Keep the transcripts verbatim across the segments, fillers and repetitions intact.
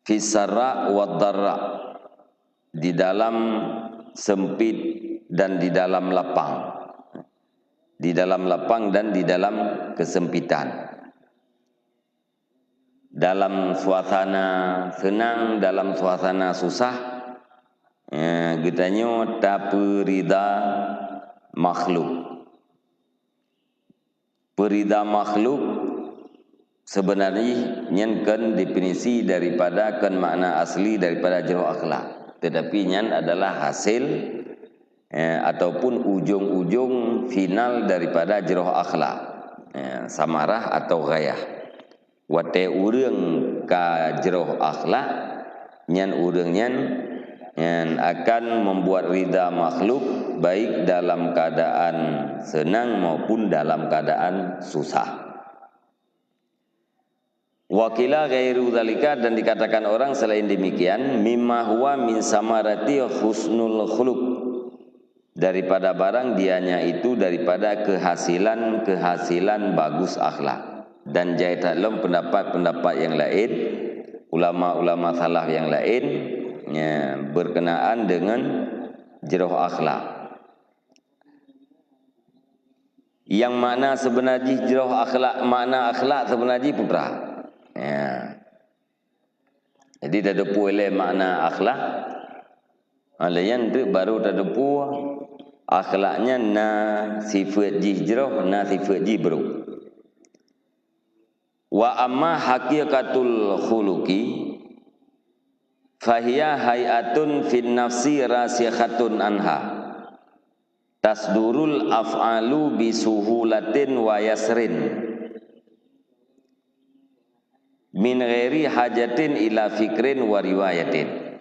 Fis sarra wad darra, di dalam sempit dan di dalam lapang. Di dalam lapang dan di dalam kesempitan. Dalam suasana senang, dalam suasana susah, eh, geutanyoe tapeurida makhluk. Peurida makhluk sebenarnya nyan kon definisi daripada, kon makna asli daripada jroh akhlak. Tetapi nyan adalah hasil, eh, ataupun ujong-ujong final daripada jroh akhlak. Eh, samarah atau ghayah. Watée ureuëng ka jroh akhlak, nyan ureuëng nyan, nyan akan membuat rida makhluk, baik dalam keadaan senang maupun dalam keadaan susah. Wa qila ghairu dzalika, dan dikatakan orang selain demikian, mimma huwa min samarati husnul khuluq, daripada barang dianya itu daripada kehasilan-kehasilan bagus akhlak. Dan jai that lom pendapat-pendapat yang lain, ulama-ulama salaf yang lain, ya, berkenaan dengan jroh akhlak. Yang makna sebenar jih jroh akhlak, makna akhlak sebenar jih putra. Ya. Jadi, tateupeue lé makna akhlak. Lé nyan teuk baru tateupeue akhlak nyan na sifeuet jih jroh, na sifeuet jih brok. Wa amma haqiqatul khuluqi, fahiya hay'atun fin nafsi rasikhatun anha. Tasdurul af'alu bisuhulatin wa yasrin, min ghairi hajatin ila fikrin wa riwayatin.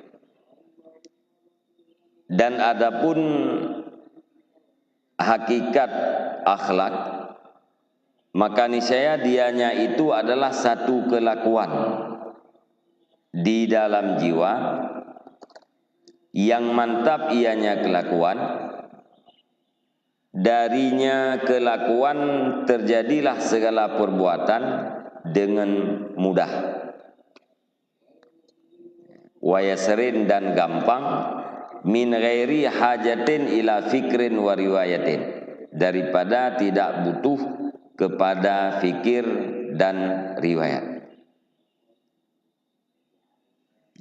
Dan adapun hakikat akhlak, maka niscaya dianya itu adalah satu kelakuan di dalam jiwa yang mantap ianya kelakuan, darinya kelakuan terjadilah segala perbuatan dengan mudah. Wa yasrin, dan gampang, min ghairi hajatin ila fikrin wa riwayatin, daripada tidak butuh kepada fikir dan riwayat.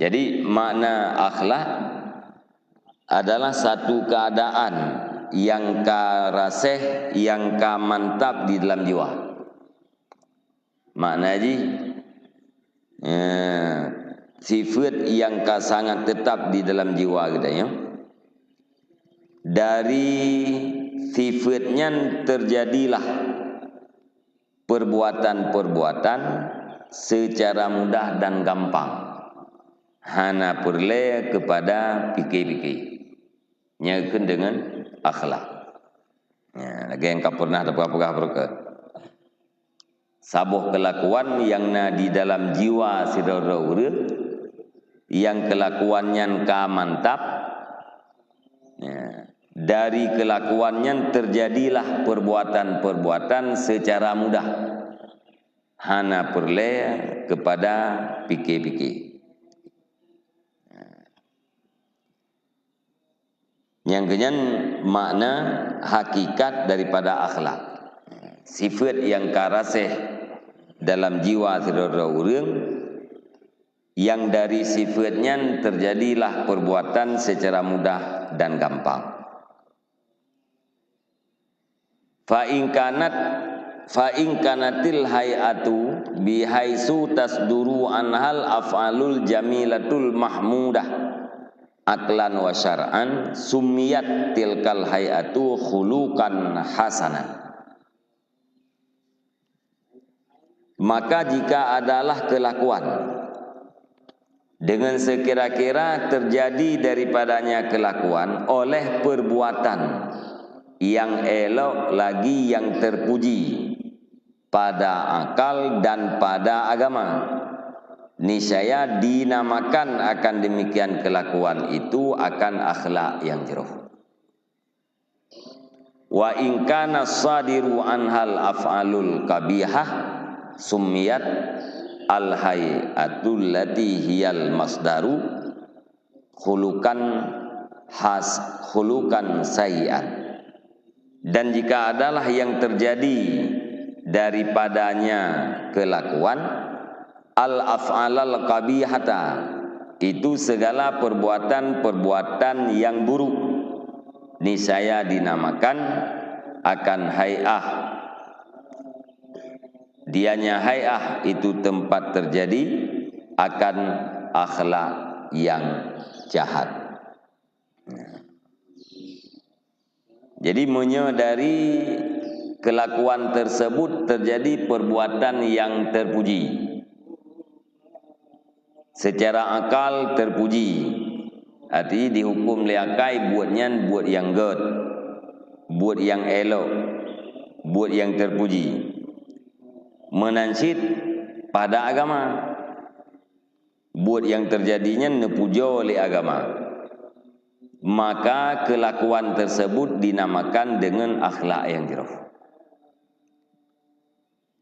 Jadi, makna akhlak adalah satu keadaan yang ka raseh, yang ka mantap di dalam jiwa. Makna jih, eh, sifeuet yang ka sangat tetap di dalam jiwa geutanyoe. Dari sifeuet nyan terjadilah perbuatan-perbuatan secara mudah dan gampang, hana peureulée keupada pike-pike. Nyan keuh deungon akhlak. Ya, lagée nyang ka pernah tapeugah-peugah beureukat. Saboh keulakuan nyang na di dalam jiwa sidroe-droe ureuëng, nyang keulakuan nyan ka mantap, ya, dari keulakuan nyan teujadilah perbuatan-perbuatan seucara mudah, hana peureulée keupada pike-pike. Nyang keunyan makna hakikat daripada akhlak. Sifeuet nyang ka raseh dalam jiwa sidroe-droe ureuëng, nyang dari sifeuet nyan teujadilah perbuatan seucara mudah dan gampang. Fa in kanat, fa in kanatil hay'atu bihaitsu tasduru anhal af'alul jamilatul mahmudah aqlan wa syar'an, summiyat tilkal hay'atu khuluqan hasanan. Maka jika adalah kelakuan dengan sekira-kira terjadi daripadanya kelakuan oleh perbuatan yang elok lagi yang terpuji pada akal dan pada agama, niscaya dinamakan akan demikian kelakuan itu akan akhlak yang jroh. Wa in kana sadiru anhal af'alul qabihah summiyat al-hay'atul lati hiyal masdaru khuluqan has-, khuluqan sayyi'an. Dan jika adalah yang terjadi daripadanya kelakuan, al-af'alal qabihata, itu segala perbuatan-perbuatan yang buruk, niscaya dinamakan akan hai'ah. Dianya hai'ah itu tempat terjadi akan akhlak yang jahat. Jadi, meunyoe dari kelakuan tersebut terjadi perbuatan yang terpuji, secara akal terpuji, arti dihukum lé akai buet nyan buet nyang gét, buet nyang élok, buet nyang terpuji. Meunan cit pada agama. Buet nyang teujadi nyan neupujoe lé agama, maka keulakuan teusebut dinamakan deungon akhlak nyang jroh.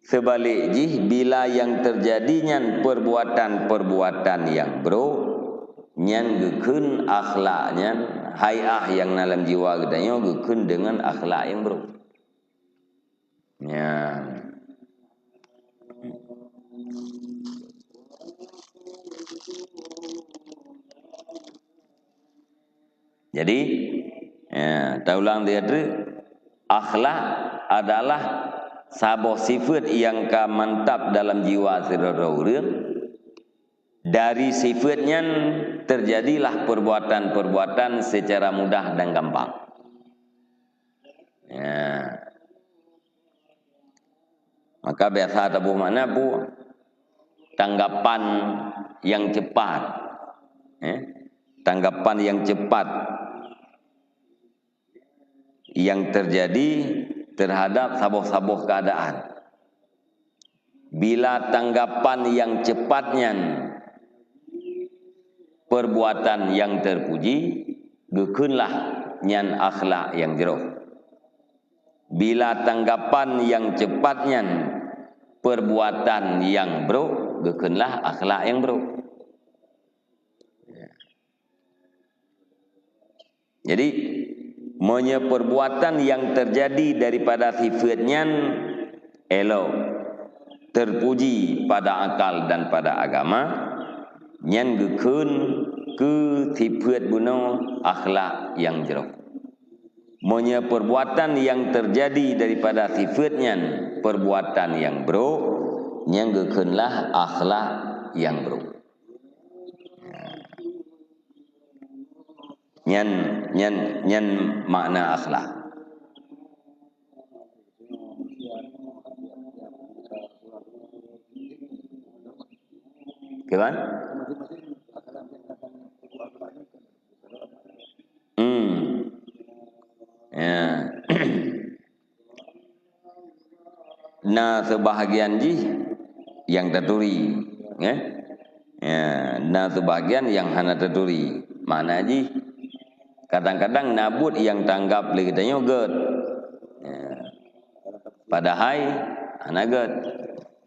Seubalek jih, bila nyang teujadi nyan peubuatan-peubuatan nyang brok, nyan geukheun akhlak nyan, hai'ah nyang na lam jiwa geutanyoe geukheun deungon akhlak nyang brok. Nyan. Jadi, ya, taulang dia tu, akhlak adalah saboh sifat nyang ka mantap dalam jiwa sidroe-droe ureuëng. Dari sifat nyan teujadilah peubuatan-peubuatan seucara mudah dan gampang. Ya. Maka biasa taboh makna peue? Tanggapan nyang cepat. Eh? Tanggapan nyang cepat nyang teujadi teuhadap saboh-saboh keuadaan. Bila tanggapan nyang cepat nyan peubuatan nyang teupuji, geukheunlah nyan akhlak nyang jroh. Bila tanggapan nyang cepat nyan peubuatan nyang brok, geukheunlah akhlak nyang brok. Jadi, meunyoe peubuatan nyang teujadi daripada sifat nyan élok, teupuji pada akal dan pada agama, nyan geukheun keu sifat bunoe akhlak nyang jroh. Meunyoe peubuatan nyang teujadi daripada sifat nyan peubuatan nyang brok, nyan geukheunlah akhlak nyang brok. Nyan, nyan, nyan makna akhlak. Kiban? Hmm. Ya. Na seubahagian jih nyang taturi, eh? Ya, na seubahagian nyang hana taturi. Makna jih, kadang-kadang na buet nyang tanggap lé geutanyoe gét. Ya. Padahai hana gét.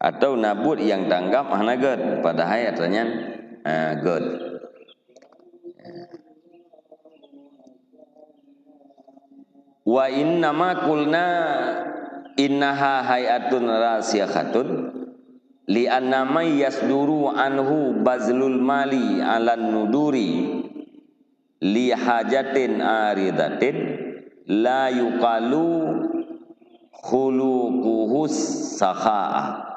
Atau na buet nyang tanggap hana gét, padahai atra nyan, eh, gét. Wa innama qulna innaha hay'atun rasikhatun, li'anna man yasduru anhu bazlul mali 'alan nuduri li hajatin aridatin la yuqalu khuluquhus sakha'ah.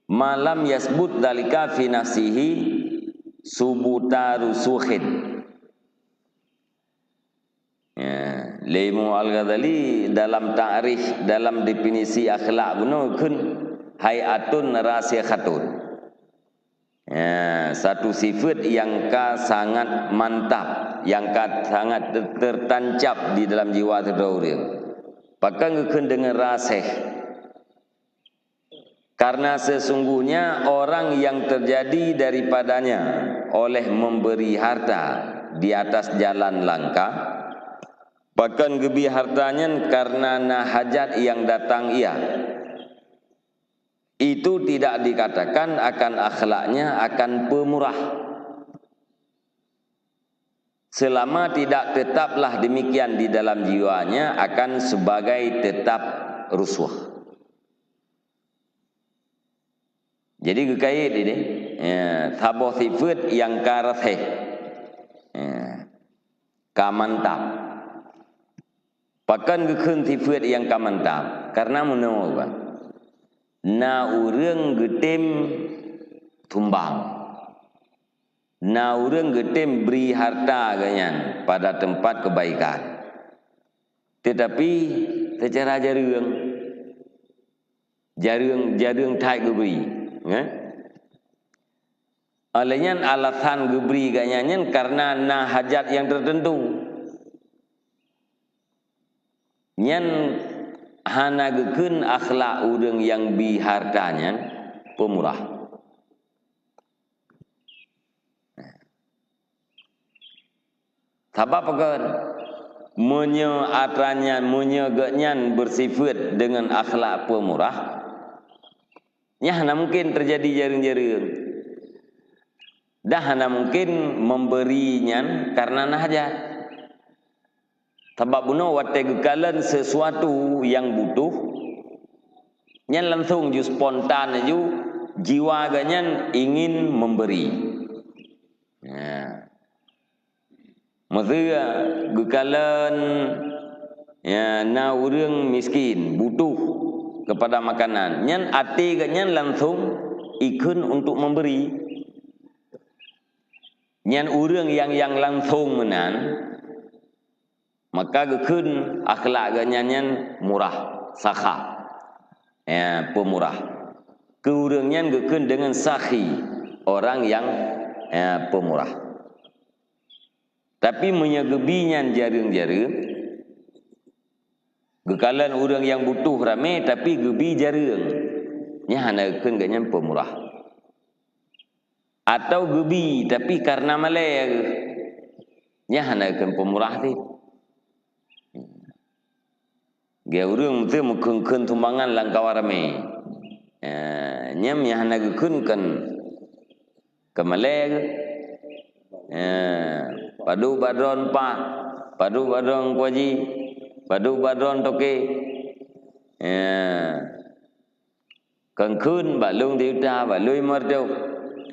Ma lam yasbut dzalika fi nafsihi subuta rusukhin. Ya, lé Imam Al-Ghazali dalam ta'rif, dalam definisi akhlak bunoe kheun hay'atun rasikhatun. Ya, satu sifat nyang ka sangat mantap, nyang ka sangat ter-, tertancap di dalam jiwa sidroe ureuëng. Pakon geukheun deungon rasikh? Karena sesungguhnya orang yang terjadi daripadanya oleh memberi harta di atas jalan langkah, pakon geubri harta nyan karena na hajat nyang datang ia. Itu tidak dikatakan akan akhlaknya akan pemurah. Selama tidak tetaplah demikian di dalam jiwanya, akan sebagai tetap rusuh. Jadi geukait ini, ya, saboh sifat nyang ka rasih, ya, ka mantap. Pakon geukheun sifat nyang ka mantap? Karena meunoe, Bang. Na ureuëng geutem sumbang. Na ureuëng geutem bri hareuta geuh nyan pada teumpat keubaikan. Teutapi seucara jareueng, jareueng, jareueng that geubri, ya. Óh lheueh nyan alasan geubri geuh nyan, nyan karena na hajat nyang teuteuntu. Nyan hana geukheun akhlak ureuëng nyang bi hareuta nyan peumurah. Sabab pakon? Meunyoe atra nyan, meunyoe geuhnyan beusifeuet deungon akhlak peumurah, nyan hana mungken teujadi jareueng-jareueng. Dan hana mungken memberi nyan karena na hajat. Sabab bunoe watée geukalon sesuatu nyang butuh, nyan langsung ju spontan laju jiwa geuhnyan ingin memberi. Ya. Meuseu geukalon, ya, na ureuëng miskin, butuh kepada makanan, nyan até geuhnyan langsung ikheun untuk memberi. Nyan ureuëng nyang, nyang langsung meunan, maka geukheun akhlak geuhnyan nyan murah, sakha, ya, peumurah. Keu ureuëng nyan geukheun deungon sakhi, orang yang, ya, peumurah. Tapi meunyoe geubi nyan jareueng-jareueng, geukalon ureuëng nyang butuh ramé tapi geubi jareueng, nyan hana geukheun geuhnyan peumurah. Atau geubi tapi karena malée geuh, nyan hana geukheun peumurah cit. Geu ureuëng meuteumé meukheun-kheun sumbangan lam kawan ramé. Eh, nyan nyang hana geukheun kan, kan malée geuh. Eh, padub bak droe Pak, padub bak droe Teungku Haji, padub bak droe Toke. Eh, Kheun-kheun bak lôn sijuta, bak lôn limong reutôh.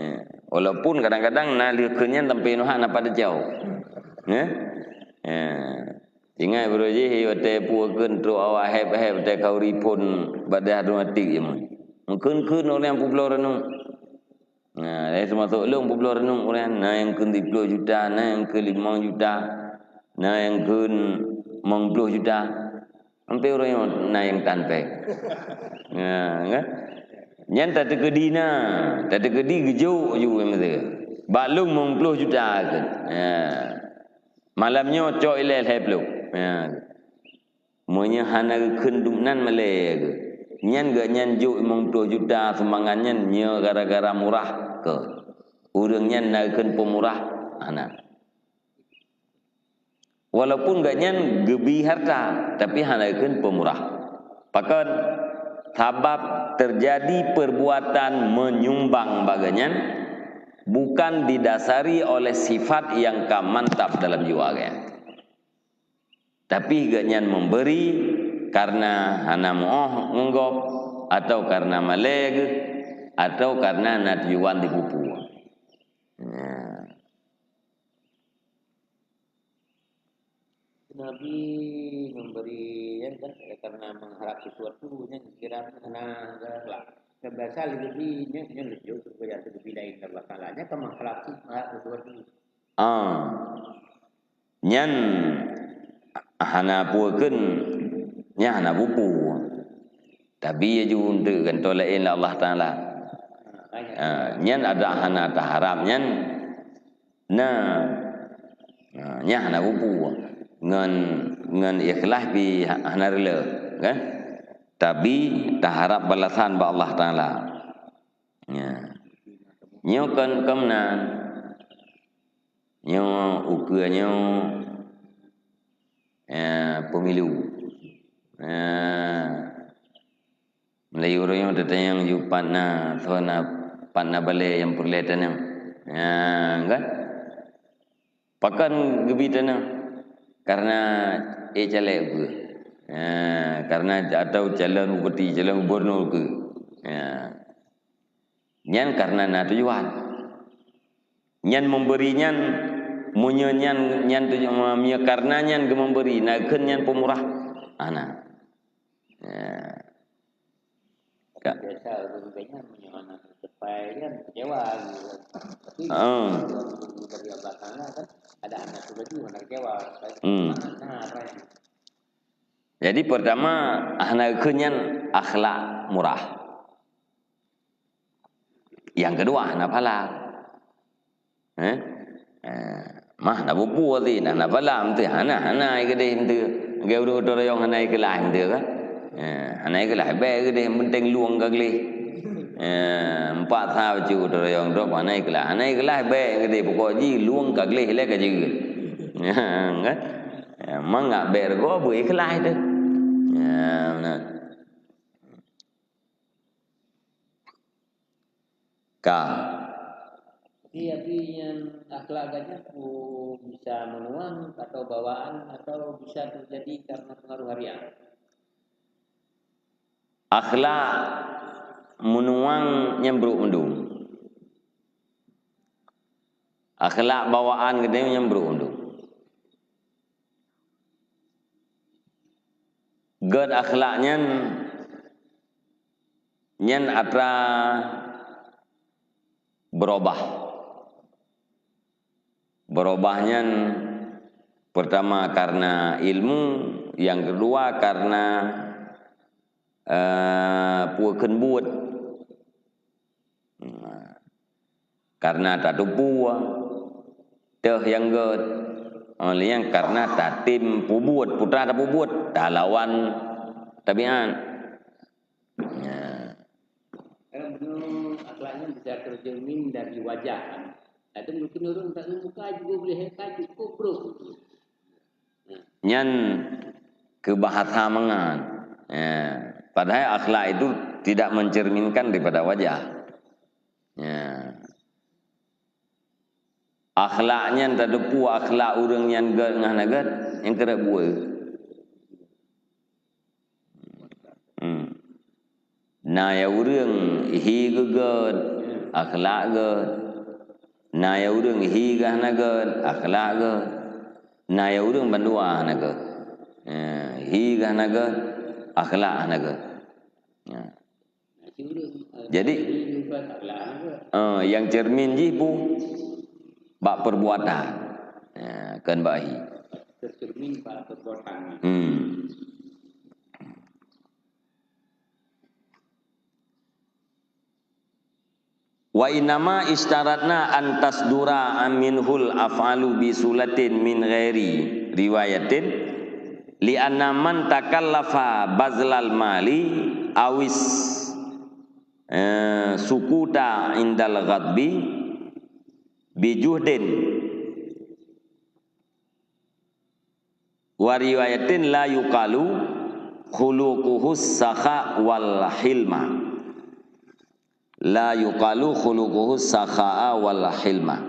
Eh, walaupun kadang-kadang na lheueh kheun nyan sampoe nyoe hana pat teucok. Eh? Eh. Ingat baroe jih watée peue kheun trok awak héb-héb watée khanduri phon bak dayah Dum Atik jameun. Meukheun-kheun ureuëng nyang peubloe ranup. Nah, eh, teumasok lôn peubloe ranup ureuëng nyan. Na nyang kheun siploh juta, na nyang kheun limong juta, na nyang kheun limong ploh juta. Sampoe uroe nyoe na nyang tan péng. Nah, kan? Nyan tateukeudi na, tateukeudi geujok ju meuteue. Bak lôn limong ploh juta kheun. Nah. Malam nyoe cok ilée lhée ploh. Nah. Meunyoe hana geukheun dumnan malée geuh. Nyan geuhnyan jok limong ploh juta sumbangan nyan nyoe gara-gara murah keu. Ureuëng nyan na geukheun peumurah hana. Walaupun geuhnyan geubi harta, tapi hana geukheun peumurah. Pakon? Sabab teujadi perbuatan menyumbang bak geuhnyan bukan didasari oleh sifat nyang ka mantap dalam jiwa geuhnyan. Tapi geuhnyan memberi karena hana meuoh ngon gob, atau karena malée geuh, atau karena na tujuan dipupu. Nah. Nabi memberi, ya kan, karena mengharap sesuatu, nyan kira hana lah. Biasa lagi nyan, nyan leucok, supaya leucok laén Allah Taala. Nyan kan mengharap, mengharap sesuatu. Ah. Nyan hana peue kheun, nyan hana peue-peue. Tapi ya ju untuk gantoe laén lé Allah Taala. Ah, nyan ada hana taharap nyan. Nah, nah, nyan hana peue-peue. Ngon, ngon ikhlas pi ha-, hana rila, kan? Tapi taharap balasan bak Allah Taala. Ya. Nyoe kon, kon meunan. Nyoe ukeue nyoe, eh, pemilu. Eh, meulayeue uroe nyoe Tatanyong ju pat na, soe na, pat na balée nyang peureulée tanyoe. Ya, kan? Pakon geubi tanyoe? Karena eh caleg keu. Ya, karena atau calon bupati, calon gubernur keu. Ya. Nyan karena na tujuan. Nyan memberi nyan, meunyoe nyan, nyan tujuan, meunyoe karena nyan geumemberi, na kheun nyan peumurah. Ana. Ya. Ka- Biasa ureueng banyak meunyoe hana teupeue kan kecewa gitu kan. Tapi Oh. Dari belakang kan ada anak tu lagi mana kecewa. Hmm. Mana apa yang Jadi pertama, hana kheun nyan akhlak murah. Yang kedua, hana phala. Eh? Eh, mah na bubu ti, na, na phala meuti, hana, hana ai keudeh meuti. Geu ureueng gotong royong hana ikhlas meuti kan? Eh, hana ikhlas, bèk keudeh penting lueng ka gleh. Eh, empat sa bacut gotong royong drop hana ikhlas. Hana ikhlas bèk keudeh pokok ji lueng ka gleh lé ka jeuet. Ya, kan? Eh, mangat bèk rego beu ikhlas tu. Ya, beuna. Ka. Jadi, tapi nyan akhlak gajah tu bisa menuang atau bawaan atau bisa terjadi karena pengaruh harian? Akhlak menuang nyan brok mandum. Akhlak bawaan geutanyoe nyan brok mandum. Gèt akhlak nyan, nyan atra berubah. Berubah nyan pertama karena ilmu, yang kedua karena, eh, peue kheun buet. Nah, karena tateupeue teuh nyang gèt, oh, lé nyan karena tatem peubuet, peue teuma tapeubuet, talawan tabiat. Ya. Kan beuna akhlak nyan bisa tercermin dari wajah kan. Tapi mungkin ureueng tak muka juga boleh, ka cukup brok. Nyan keu bahasa mangat. Ya. Padahai akhlak itu tidak mencerminkan daripada wajah. Ya. Akhlak nyan tateupeue akhlak ureueng nyan gèt ngon hana gèt, nyang keureuk buet. Hmm. Na ya ureueng hi geugèt, akhlak gèt. Na ya ureueng hi geuh hana gèt, akhlak gèt. Na ya ureueng bandua hana gèt. Eh, hi geuh hana gèt, akhlak hana gèt. Ya. Jadi, eh, yang cermin jih pu bak perbuatan. Ya, kan bak hi. Tercermin bak perbuatan. Hmm. Wa innama istaratna an tasdura minhul af'alu bi sulatin min ghairi riwayatin, li anna man takallafa bazlal mali awis, eh, sukuta indal ghadbi bi juhdin. Wa riwayatin la yuqalu khuluquhus sakha wal hilma. La yuqalu khuluquhus sakha wal hilma.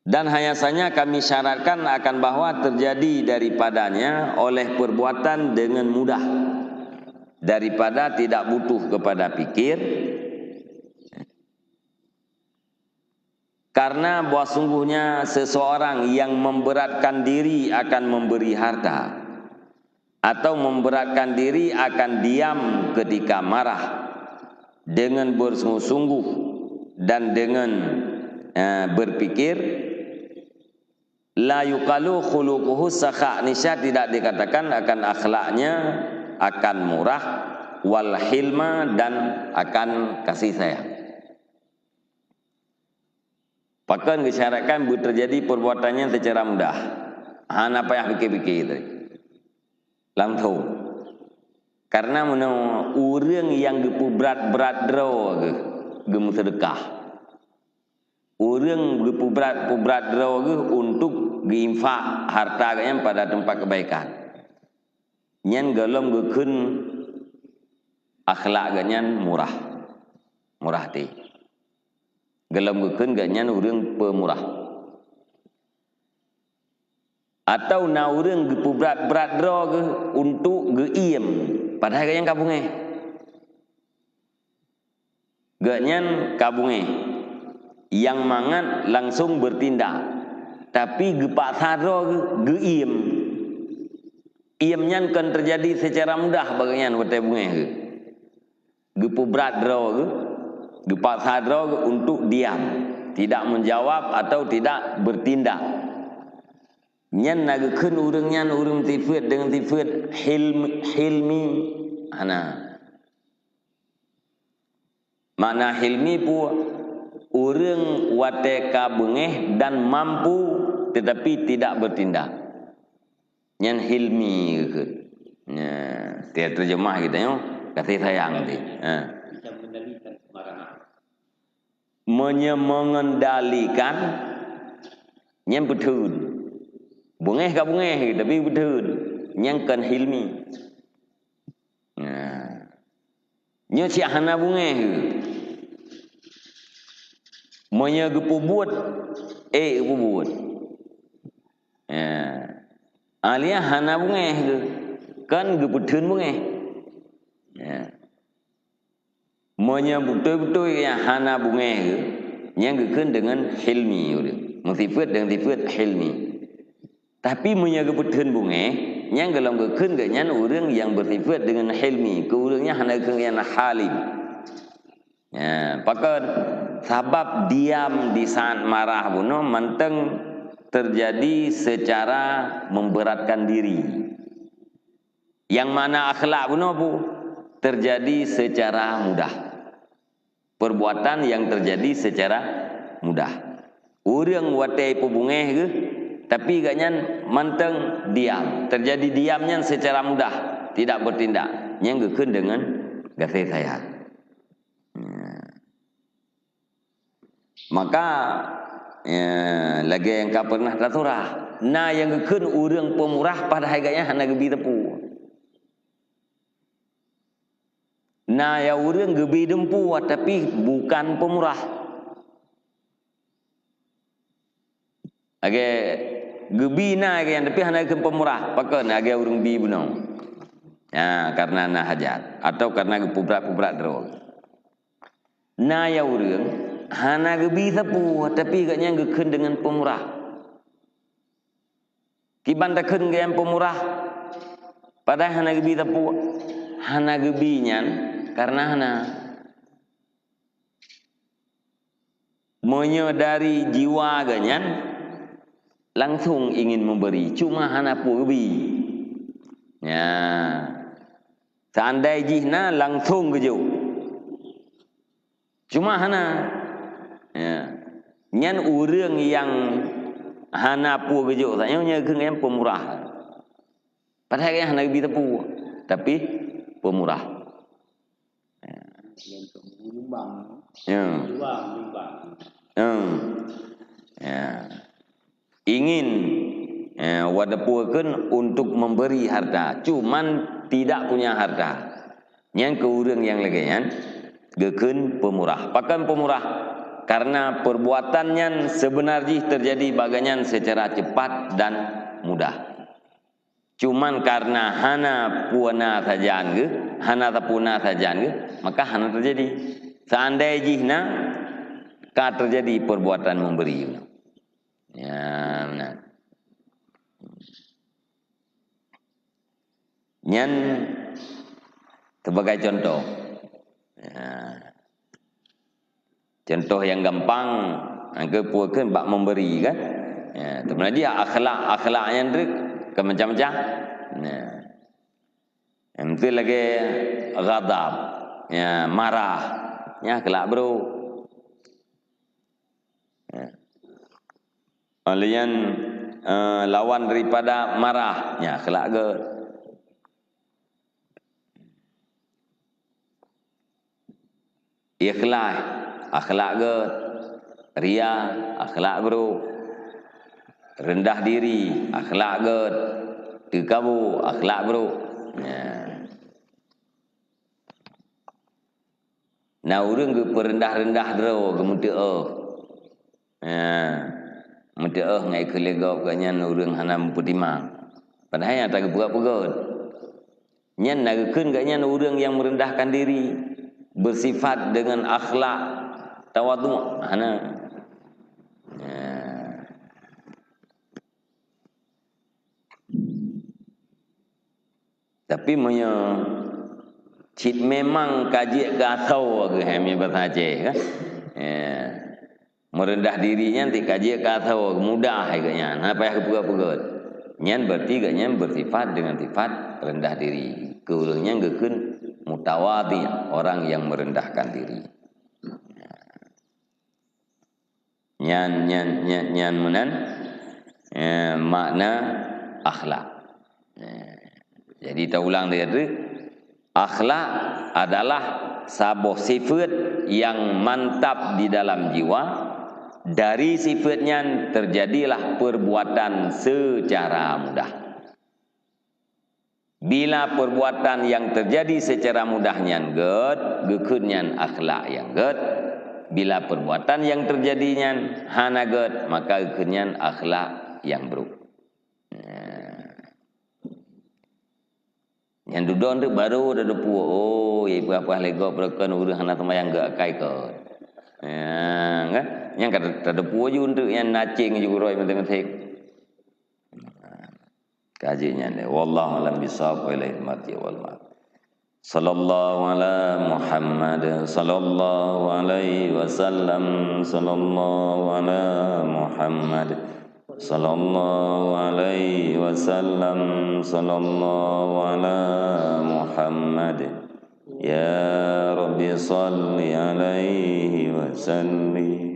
Dan hayasanya kami syaratkan akan bahwa terjadi daripadanya oleh perbuatan dengan mudah, daripada tidak butuh kepada pikir, karena bahwa sungguhnya seseorang yang memberatkan diri akan memberi harta, atau memberatkan diri akan diam ketika marah, dengan bersungguh-sungguh dan dengan, eh, berpikir, la yuqalu khuluquhu sakha, niscaya tidak dikatakan akan akhlaknya akan murah, wal hilma, dan akan kasih sayang. Pakon geusyaratkan beuteujadi perbuatan nyan seucara mudah. Hana payah pike-pike teuh. Langsông. Karena meunoe ureuëng nyang geupeubrat-brat droe geuh geumeuseudeukah. Ureuëng geupeubrat-peubrat droe geuh untuk geuinfak harta geuhnyan pada teumpat keubaikan. Nyan gohlom geukheun akhlak geuh nyan murah. Murah até. Gohlom geukheun geuh nyan ureuëng peumurah. Atawa na ureuëng geupeubrat-brat droe geuh untuk geuiem, padahai geuh nyan ka beungéh. Geuh nyan ka beungéh, nyang mangat langsong beutindak, tapi geupaksa droe geuh geuiem. Iem nyan kon teujadi seucara mudah bak geuh nyan watée beungéh geuh. Geupeubrat droe geuh, geupaksa droe geuh untuk diam, tidak menjawab atau tidak bertindak. Nyan na geukheun ureuëng nyan ureuëng sifeuet deungon sifeuet hilm-, hilmi. Hana. Makna hilmi peue? Ureuëng watée ka beungéh dan mampu tetapi tidak bertindak. Nyan hilmi geukheun. Nah, tiap terjemah kita nyoe kasih sayang tadi. Ha. Bisa mengendalikan kemarahan. Menye-, mengendalikan nyan peutheun. Beungéh ka beungéh tapi peutheun. Nyan kon hilmi. Nah. Nyoe cit hana beungéh geuh. Meunyoe geupeubuet, ék geupeubuet. Ya. Alia hana beungéh geuh, kan geupeutheun beungéh. Ya. Meunyoe beutôi-beutôi nyang hana beungéh geuh, nyan geukheun deungon hilmi ureuëng. Meusifeuet deungon sifeuet hilmi. Tapi meunyoe geupeutheun beungéh, nyan gohlom geukheun geuh nyan ureuëng nyang beusifeuet deungon hilmi, keu ureuëng nyan hana geukheun nyan halim. Ya, pakon? Sabab diam di saat marah bunoe mantong terjadi secara memberatkan diri. Nyang mana akhlak bunoe bu terjadi secara mudah. Perbuatan yang terjadi secara mudah. Ureuëng watée peubeungéh geuh, tapi geuh nyan mantong diam. Terjadi diam nyan secara mudah, tidak bertindak. Nyan geukheun deungon gaséh sayang. Ya. Maka, ya, lagée nyang ka pernah tasurah, na nyang geukheun ureuëng peumurah padahai geuh nyan hana geubi teupeu. Na ya ureuëng geubi dumpeue, tapi bukan peumurah. Lagée geubi na lagée nyan, tapi hana geukheun peumurah. Pakon? Lagée ureuëng bi bunoe. Ya, karena na hajat atau karena geupubrat-pubrat droe. Na ya ureuëng hana geubi sapeue, tapi geuh nyan geukheun deungon peumurah. Kiban takheun geuh nyan peumurah, padahai hana geubi sapeue. Hana geubi nyan karena hana. Meunyoe dari jiwa geuh nyan langsong ingin memberi, cuma hana peue geubi. Ya. Seandai jih na langsong geujok. Cuma hana. Ya. Nyan ureuëng nyang hana peue geujok, tanyoe nyan keuh nyan peumurah. Padahai nyan hana geubi teupeu, tapi peumurah. Ya. Ya. Ya. Ya. Ingin, eh, wadepuekeun untuk memberi harta, cuman tidak punya harta. Nyan keu ureuëng nyang lagée nyan geukheun peumurah. Pakon peumurah? Karena perbuatan nyan seubeuna jih teujadi bak geuh nyan seucara cepat dan mudah. Cuman karena hana peue na sajan geuh, hana sapeue na sajan geuh, maka hana teujadi. Seandai jih na, ka teujadi perbuatan memberi. Ya, meunan. Nyan sebagai contoh. Ya. Contoh nyang gampang, nyang keu peue kheun bak memberi kan. Ya, teuma dia akhlak, akhlak nyan treuk ke macam-macam. Ya. Yang betul lagi ghadab. Ya, marah. Ya, akhlak buruk. Ya. Lalu nyan, eh, lawan daripada marah. Ya, akhlak gét. Ikhlas, akhlak gét. Ria, akhlak buruk. Rendah diri, akhlak gét. Teukabu, akhlak buruk. Ya. Na ureuëng geupeureundah-reundah droe, geumeuteuôh. Ya. Meuteuôh ngai keu lé gob geuhnyan ureuëng hana meupeutimang. Padahai nyang tageupeugah peugét. Nyan na geukheun geuhnyan ureuëng nyang meurendahkan diri, bersifat dengan akhlak tawadhu. Hana. Ya. Tapi meunyoe cit memang ka jeuet keu asoe geuh, hai, meubaca Aceh, kan? Ya. Meureudah diri nyan cit ka jeuet keu asoe, mudah hai geuhnyan, hana payah geupeugét-peugét. Nyan berarti geuhnyan bersifat dengan sifat rendah diri. Keu ureuëng nyan geukheun mutawadhi, orang yang merendahkan diri. Nyan, nyan, nyan, nyan meunan, eh, makna akhlak. Eh, jadi taulang lé, akhlak adalah saboh sifat yang mantap di dalam jiwa. Dari sifat nyan terjadilah perbuatan secara mudah. Bila perbuatan yang terjadi secara mudah nyan gét, geukheun nyan akhlak nyang gét. Bila perbuatan yang terjadi nyan hana gét, maka geukheun nyan akhlak nyang brôk. Nah. Nyan dudoe tu baru tadeupue, oh, ye peugah-peugah lé gob, ureuëng hana seumayang gét akai kon. Ya, kan? Nyan ka tadeupue ju untuk nyan naceng ju keurôi maté-maté. Kaji nyan deh. Wallahu a'lam bishawab, wa ilaihi marji' wal ma'ab. Sallallahu ala Muhammad, sallallahu alaihi wasallam, sallallahu ala Muhammad, sallallahu alaihi wasallam, sallallahu ala Muhammad. Ya Rabbi salli alaihi wa sallim.